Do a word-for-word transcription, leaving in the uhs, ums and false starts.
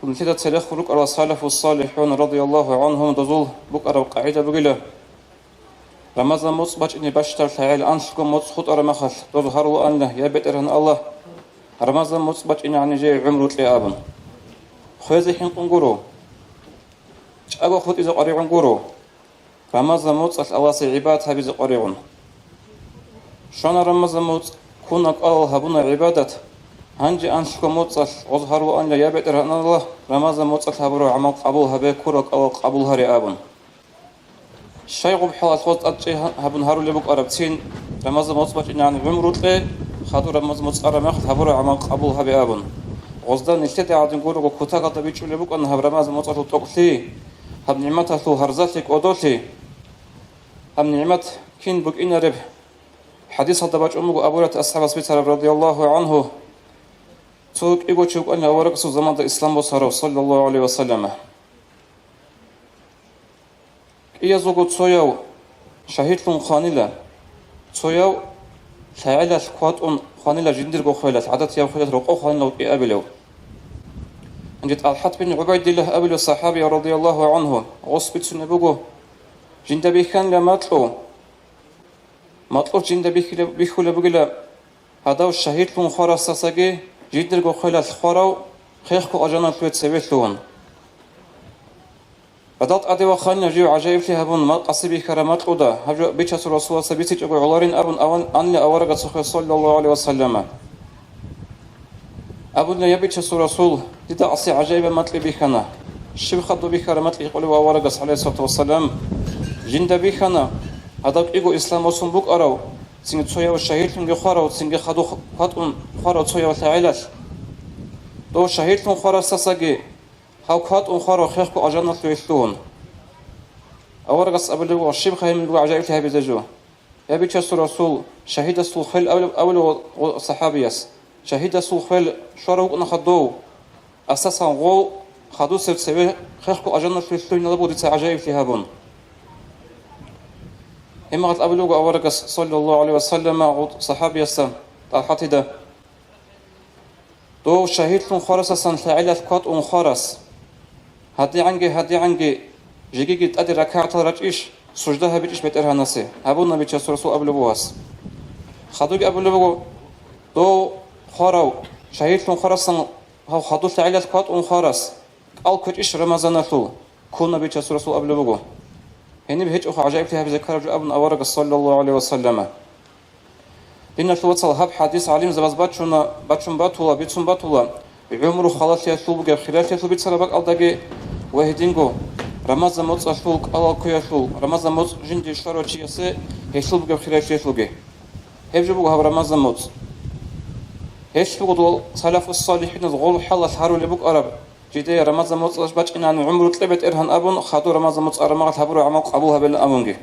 Нилъеда церехун рукӀарал салафу салихӀун радияллагьу гӀанхум дозул букӀараб къагӀида бугила: Рамазан моцӀ бачӀине бащдаб лъагӀел анлъго моцӀ хутӀараб мехалъ, доз гьарулаанила: «Я БетӀергьан Аллагь, Рамазан моцӀ бачӀинегӀан нижее гӀумру кье», – абун. Хвезе хӀинкъун гуро, чӀаго хутӀизе къваригӀун гуро. Рамазан моцӀалъ Аллагьасе гӀибадат гьабизе къваригӀун. Щвана Рамазан моцӀ, ккуна кӀалал, гьабуна гӀибадат. Гьанже анлъго моцӀалъ гъоз гьарулаанила: «Я БетӀергьан Аллагь, Рамазан моцӀалъ гьабураб гӀамал къабул гьабе, ккурал кӀалал къабул гьаре», – абун. Щай гъуб хӀалалъ гъоз тӀадчӀей гьабун гьарулеб букӀарабцин: «Рамазан моцӀ бачӀинегӀан гӀумру кье, хадур Рамазан моцӀ араб мехалъ гьабураб гӀамал къабул гьабе», – абун. Гъозда нилъеда гӀадин гурого кутакалда бичӀчӀулеб букӀана гьаб Рамазан моцӀалъул тӀокӀлъи, гьаб нигӀматалъул гьарзалъи, кӀодолъи. Гьаб нигӀмат кин букӀинареб? ХӀадисалда бачӀун буго Абу Гьурайрат асхӀабас бицараб, радияллагьу гӀанхӀу, цо кӀиго чи вукӀана аварагасул заманда ислам босарав, саллаллагьу гӀалайгьи ва саллама. КӀиязулго цояв шагьидлъун хванила, цояв лъагӀелалъ кватӀун хванила жиндирго хвелалъ, гӀадатияб хвелалъ рокъов хванилав кӀиабилев. Гьанже ТӀалхӀат бин ГӀубайдиллагь абулев сахӀабияв, радияллагьу гӀанхӀу, гъос бицунеб буго: «Жинда бихьанила макьу. Макьу жинда бихьила-, бихьулеб бугила, гьадав шагьидлъун хварасдасаги жиндирго хвелалъ хварав хехго алжаналъуве цеве лъугьун». Гьадал тӀаде вахъанила жив гӀажаиблъи гьабун, ма-, къаси бихьараб макьуда, гьаб жо Бичасул Расуласда бицичӀого гӀоларин абун аван-, анила аварагасухъе, саллаллагьу гӀалайгьи ва саллама. Абуна: «Я Бичасул Расул, дида къаси гӀажаибаб макьи бихьана». Щиб хадуб бихьараб макьи гьикъулев аварагас, гӀалайгьиссалату вассалам? Жинда бихьана, гьадав кӀиго ислам босун букӀарав, цинги цояв шагьидлъунги хварав, цинги хадуб кватӀун хварав цояв лъагӀелалъ. Дов шагьидлъун хварасдасаги, гьав кватӀун хварав хехго алжаналъуве лъугьун. Аварагас абулеб буго: «Щиб гьаниб буго гӀажаиблъи гьабизе жо? Я Бичасул Расул, шагьидасул хвел», – абулеб-, абулеб гъо-, гъо-, сахӀабияс. «Шагьидасул хвел щварав вукӀунаха дов. Асасан гъов хадусев цеве хехго алжаналъуве лъугьинилан буго дица гӀажаиблъи гьабун». Гьеб мехалъ абулеб буго аварагас, саллаллагьу гӀалайгьи ва саллама, гъо-, сахӀабиясда, ТӀалхӀатида: «Дов шагьидлъун хварасдасан лъагӀелалъ кватӀун хварас. ГьадигӀанги, гьадигӀанги, жегиги тӀаде ракагӀатал рачӀищ, сужда гьабичӀищ БетӀергьанасе?» – абуна Бичасул Расул абулеб буго гьас. Хадубги абулеб буго: «Дов хварав, шагьидлъун хварасдасан гьав хадуб лъагӀелалъ кватӀун хварас, кӀал кквечӀищ Рамазаналъул?» – ккуна Бичасул Расул абулеб буго. Гьениб гьечӀоха гӀажаиблъи гьабизе ккараб жо абун аварагас, саллаллагьу гӀалайгьи ва саллама. Диналъул вацал, гьаб хӀадис гӀалимзабаз бачуна, бачун батула, бицун батула, гӀумру халалъиялъул бугеб хиралъиялъул бицараб бакӀалдаги ва гьединго Рамазан моцӀалъул кӀалал кквеялъул, Рамазан моцӀ жинде щварав чиясе гьелъул бугеб хиралъиялъулги. Гьеб жо буго гьаб Рамазан моцӀ. Гьелъ буго дол салафус-салихӀиназ гъол хӀалалъ гьарулеб букӀараб, жидее Рамазан моцӀалъ бачӀинан гӀумру кье, БетӀергьан, абун, хадур Рамазан моцӀ араб мехалъ гьабураб гӀамал къабул гьабилан абунги.